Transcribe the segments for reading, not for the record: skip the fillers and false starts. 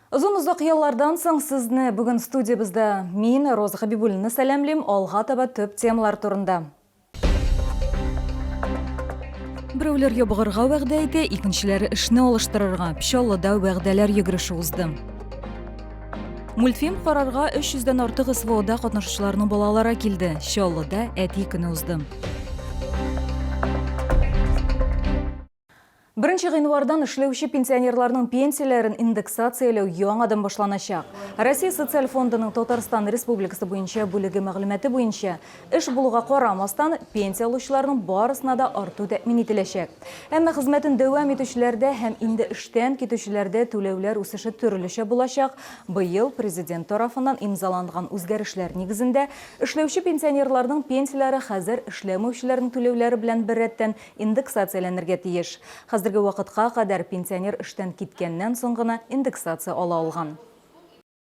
Озын-озак яллардан соң сезне бүген студиябездә мин, Роза Хәбибуллина сәламлим. Алга таба төп темалар турында. Берәүләр ябыгырга вәгъдә итә, икенчеләре эшне алыштырырга. Чаллыда вәгъдәләр йөгереше узды. Мультфильм карарга 300 дән артык СВОда катнашучыларның балалары килде. Чаллыда әти көне узды. Беренче гыйнвардан эшләүче пенсионерларның пенсияләрен индексацияләү яңадан башланачак. Россия Социаль фондының Татарстан Республикасы буенча бүлеге мәгълүматы буенча, эш булуга карамастан, пенсия алучыларның барысына да арту тәэмин ителәчәк. Әмма хезмәтен дәвам итүчеләрдә һәм инде эштән китүчеләрдә түләүләр үсеше төрлечә булачак. Быел Президент тарафыннан имзаланган үзгәрешләр нигезендә, эшләүче пенсионерларның пенсияләре хәзер эшләмәүчеләрнең түләүләре белән беррәттән индексацияләнергә тиеш. Хәзерге вакытка кадәр пенсионер эштән киткәннән соң гына индексация ала алган.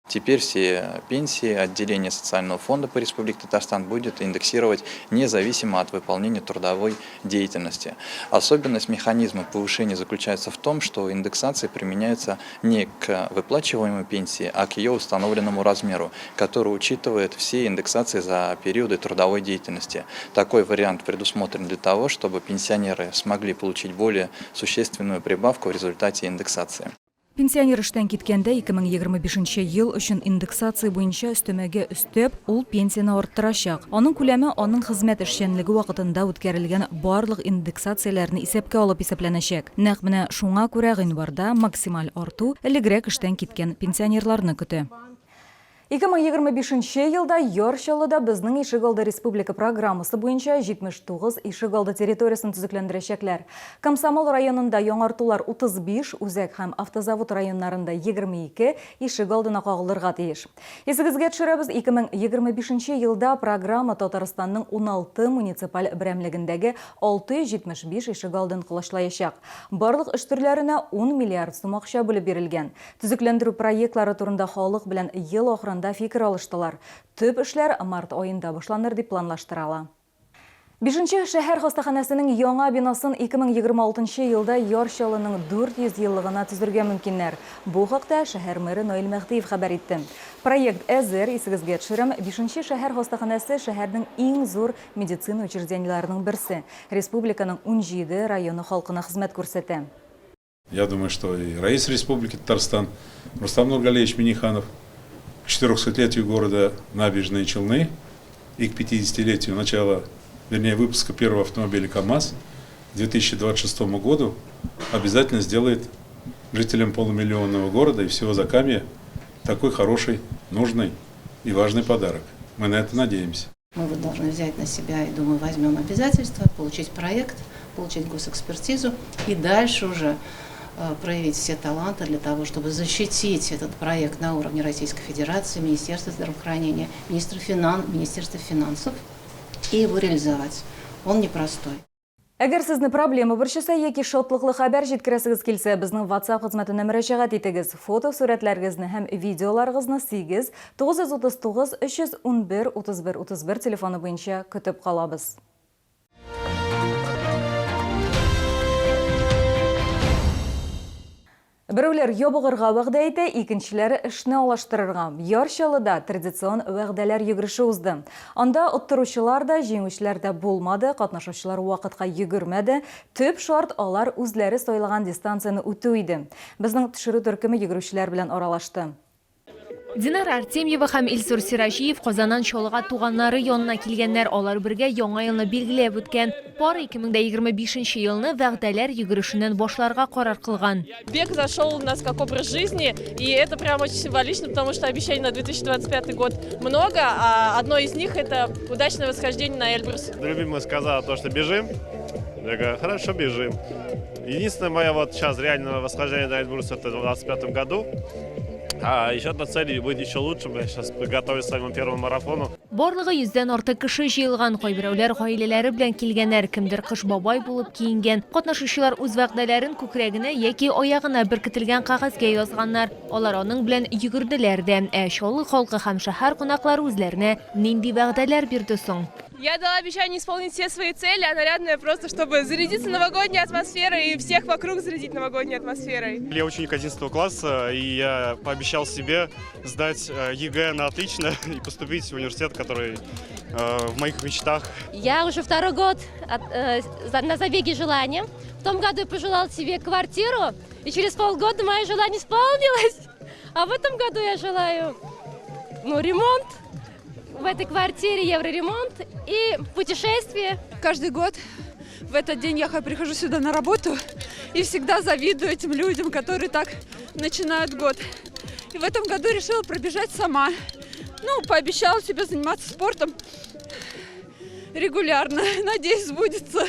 Теперь все пенсии отделение Социального фонда по Республике Татарстан будет индексировать независимо от выполнения трудовой деятельности. Особенность механизма повышения заключается в том, что индексация применяется не к выплачиваемой пенсии, а к ее установленному размеру, который учитывает все индексации за периоды трудовой деятельности. Такой вариант предусмотрен для того, чтобы пенсионеры смогли получить более существенную прибавку в результате индексации. Пенсионер эштән киткәндә 2025 ел өчен индексация буенча өстәмәгә өстәп, ул пенсияне арттырачак. Аның күләме аның хезмәт эшчәнлеге вакытында үткәрелгән барлык индексацияләрне исәпкә алып исәпләнәчәк. Нәкъ менә шуңа күрә гыйнварда максималь арту элегрәк эштән киткән пенсионерларны көтә. 2025 нче елда Яр Чаллыда Безнең ишегалды республика программасы буенча 79 ишегалды территориясен төзекләндерәчәкләр. Комсомол районында яңартулар 35, Үзәк һәм Автозавод районнарында 22 ишегалдына кагылырга тиеш. Исегезгә төшерәбез, 2025 нче елда программа Татарстанның 16 муниципаль берәмлегендәге 675 ишегалдын колачлаячак. Барлык эш төрләренә 10 миллиард сум акча бүлеп бирелгән. Төзекләндерү проектлары турында халык белән ел ахырында фикер алыштылар. Төп эшләр март аенда башланыр дип планлаштырала. Бишенче шәһәр хастаханәсенең яңа бинасын 2026 нчы елда Яр Чаллының 400 еллыгына төзергә мөмкиннәр. Бу хакта шәһәр мэры Наил Мәһдиев хәбәр итте. Проект әзер, исегезгә төшерәм, Бишенче шәһәр хастаханәсе шәһәрнең иң зур медицина учреждениеләренең берсе, республиканың 17 районы халкына хезмәт күрсәтә. Я думаю, что и Раис Республики Татарстан Рустам Нургалиевич Миниханов к 400-летию города Набережные Челны и к 50-летию начала, вернее, выпуска первого автомобиля КАМАЗ к 2026 году обязательно сделает жителям полумиллионного города и всего Закамья такой хороший, нужный и важный подарок. Мы на это надеемся. Мы вот должны взять на себя, и думаю, возьмем обязательства, получить проект, получить госэкспертизу и дальше уже э, проявить все таланты для того, чтобы защитить этот проект на уровне Российской Федерации, Министерства здравоохранения, министра финан, Министерства финансов и его реализовать. Он непростой. Әгәр сезне проблема борчыса яки шатлыклы хәбәр җиткерәсегез килсә, безнең WhatsApp хезмәтенә мөрәҗәгать итегез. Фото сурәтләрегезне һәм видеоларыгызны 8 939 311 31 31 телефоны буенча көтеп калабыз. Берәүләр ябыгырга вәгъдә итә, икенчеләре эшне алыштырырга. Яр Чаллыда традицион вәгъдәләр йөгереше узды. Анда оттыручылар да, җиңүчеләр дә булмады, катнашучылар вакытка йөгермәде. Төп шарт, алар үзләре сайлаган дистанцияне үтү иде. Безнең төшерү төркеме йөгерүчеләр белән аралашты. Динара Артемьева һәм Илсур Сираҗиев Казаннан Чаллыга туганнары янына килгәннәр. Алар бергә Яңа елны билгеләп үткән. Пар 2025 елны вәгъдәләр йөгерешеннән башларга карар кылган. Бег зашел у нас как образ жизни, и это прям очень символично, потому что обещаний на 2025 год много, а одно из них это удачное восхождение на Эльбрус. Любимая сказала то, что бежим. Я говорю, хорошо, бежим. Единственное мое вот сейчас реальное восхождение на Эльбрус это в 2025 году. А еще одна цель будет еще лучше. Мы сейчас готовимся к своему первому марафону. Барлыгы йөздән артык кеше җыелган, кайберәүләр гаиләләре белән килгәннәр, кемдер Кыш бабай булып киенгән. Катнашучылар үз вәгъдәләрен күкрәгенә яки аягына беркетелгән кәгазьгә язганнар. Алар аның белән йөгерделәр дә. Ә Чаллы халкы һәм шәһәр кунаклары үзләренә нинди вәгъдәләр бирде соң? Я дала обещание исполнить все свои цели, а нарядная просто, чтобы зарядиться новогодней атмосферой и всех вокруг зарядить новогодней атмосферой. Я ученик 11 класса, и я пообещал себе сдать ЕГЭ на отлично и поступить в университет, который в моих мечтах. Я уже второй год на забеге желания. В том году я пожелала себе квартиру, и через полгода мое желание исполнилось. А в этом году я желаю, ну, ремонт в этой квартире, евроремонт и путешествие. Каждый год в этот день я прихожу сюда на работу и всегда завидую этим людям, которые так начинают год. И в этом году решила пробежать сама. Ну, пообещала себе заниматься спортом регулярно. Надеюсь, сбудется.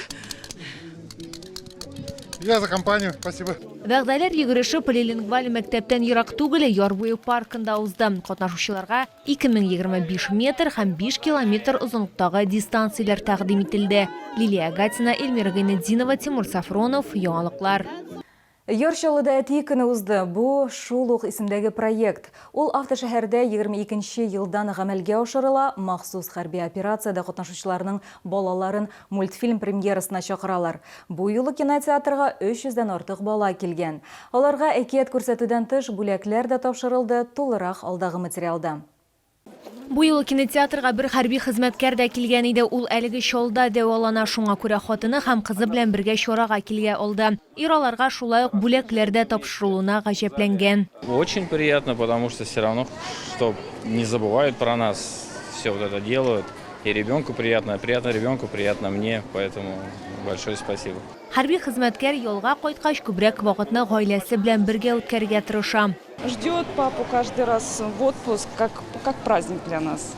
Я за компанию, спасибо. Вәгъдәләр йөгереше полилингваль мәктәптән ерак түгел яр буе паркында узды. Катнашучыларга 2025 метр һәм 5 километр озынлыктагы дистанцияләр тәкъдим ителде. Лилия Гатина, Эльмира Гайнетдинова, Тимур Сафронов, Яңалыклар. Яр Чаллыда әти көне узды. Бу шул ук исемдәге проект. Ул автошәһәрдә 22 елдан гамәлгә ашырыла. Махсус хәрби операциядә катнашучыларның балаларын мультфильм премьерасына чакыралар. Бу юлы кинотеатрга 300дән артык бала килгән. Аларга әкият күрсәтүдән тыш бүләкләр дә тапшырылды, тулырак алдагы материалда. Бу юлы кинотеатрга бер хәрби хезмәткәр дә килгән иде. Ул әлеге чалда дәвалана, шуңа күрә хатыны һәм кызы белән бергә чарага килгә алды. Ир аларга шулай ук бүләкләр дә тапшырылуына гаҗәпләнгән. Очень приятно, потому что все равно, что не забывают про нас, все вот это делают. И ребенку приятно, приятно ребенку, приятно мне, поэтому большое спасибо. Хәрби хезмәткәр ялга кайткач күбрәк вакытны гаиләсе белән бергә үткәрергә тырыша. Ждет папу каждый раз в отпуск, как праздник для нас.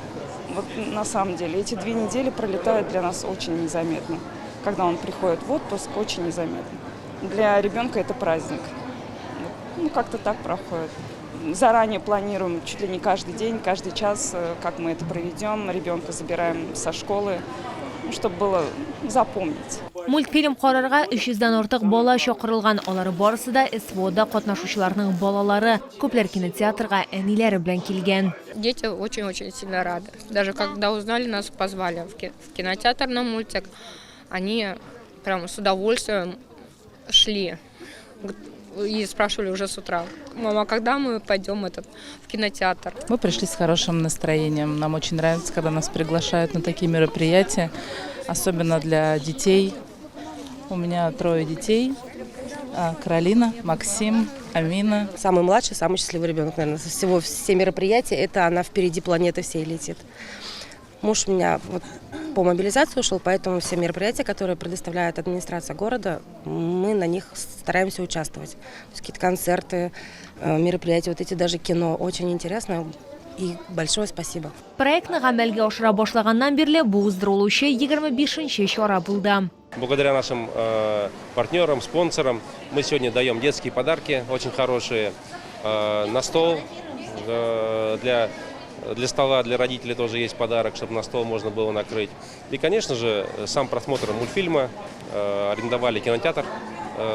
Вот на самом деле эти 2 недели пролетают для нас очень незаметно. Когда он приходит в отпуск, очень незаметно. Для ребенка это праздник. Ну, как-то так проходит. Заранее планируем чуть ли не каждый день, каждый час, как мы это проведем. Ребенка забираем со школы, чтобы было запомнить. Мультфильм карарга 300дән артык бала чакырылган. Алар барысы да СВОда катнашучыларның балалары. Күпләр кинотеатрга әниләре белән килгән. Дети очень-очень сильно рады. Даже когда узнали, нас позвали в кинотеатр на мультик. Они прямо с удовольствием шли и спрашивали уже с утра: мама, когда мы пойдем в кинотеатр? Мы пришли с хорошим настроением. Нам очень нравится, когда нас приглашают на такие мероприятия, особенно для детей. У меня 3 детей. Каролина, Максим, Амина. Самый младший, самый счастливый ребенок, наверное, со всего, все мероприятия, это она впереди планеты всей летит. Муж у меня по мобилизации ушел, поэтому все мероприятия, которые предоставляет администрация города, мы на них стараемся участвовать. То есть какие-то концерты, мероприятия, вот эти даже кино, очень интересно. И большое спасибо. Проектны гамәлгә ашыра башлаганнан бирле бу уздырылучы 25-нче чара булды. Благодаря нашим партнерам, спонсорам мы сегодня даем детские подарки, очень хорошие, на стол, для стола, для родителей тоже есть подарок, чтобы на стол можно было накрыть. И, конечно же, сам просмотр мультфильма, арендовали кинотеатр,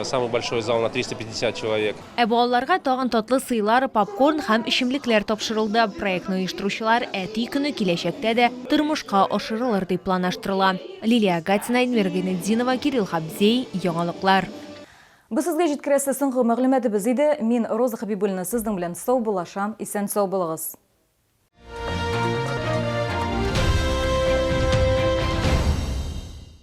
самый большой зал на 350 человек. Ә балаларга тагын татлы сыйлар, попкорн һәм эчемлекләр тапшырылды. Проектны оештыручылар әти көне киләчәктә дә тормышка ашырылыр дип планлаштырыла. Лилия Гатина, Эльмира Гайнетдинова, Кирилл Хабзей, Яңалыклар. Бу сезгә җиткерәсе соңгы мәгълүматыбыз иде. Мин Роза Хабибуллина сезнең белән саубуллашам. Исән сау булыгыз.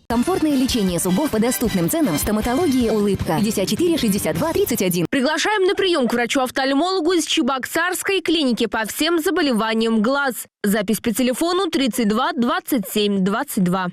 Комфортное лечение зубов по доступным ценам в стоматологии «Улыбка». 54 62 31. Приглашаем на прием к врачу-офтальмологу из Чебоксарской клиники по всем заболеваниям глаз. Запись по телефону 32 27 22.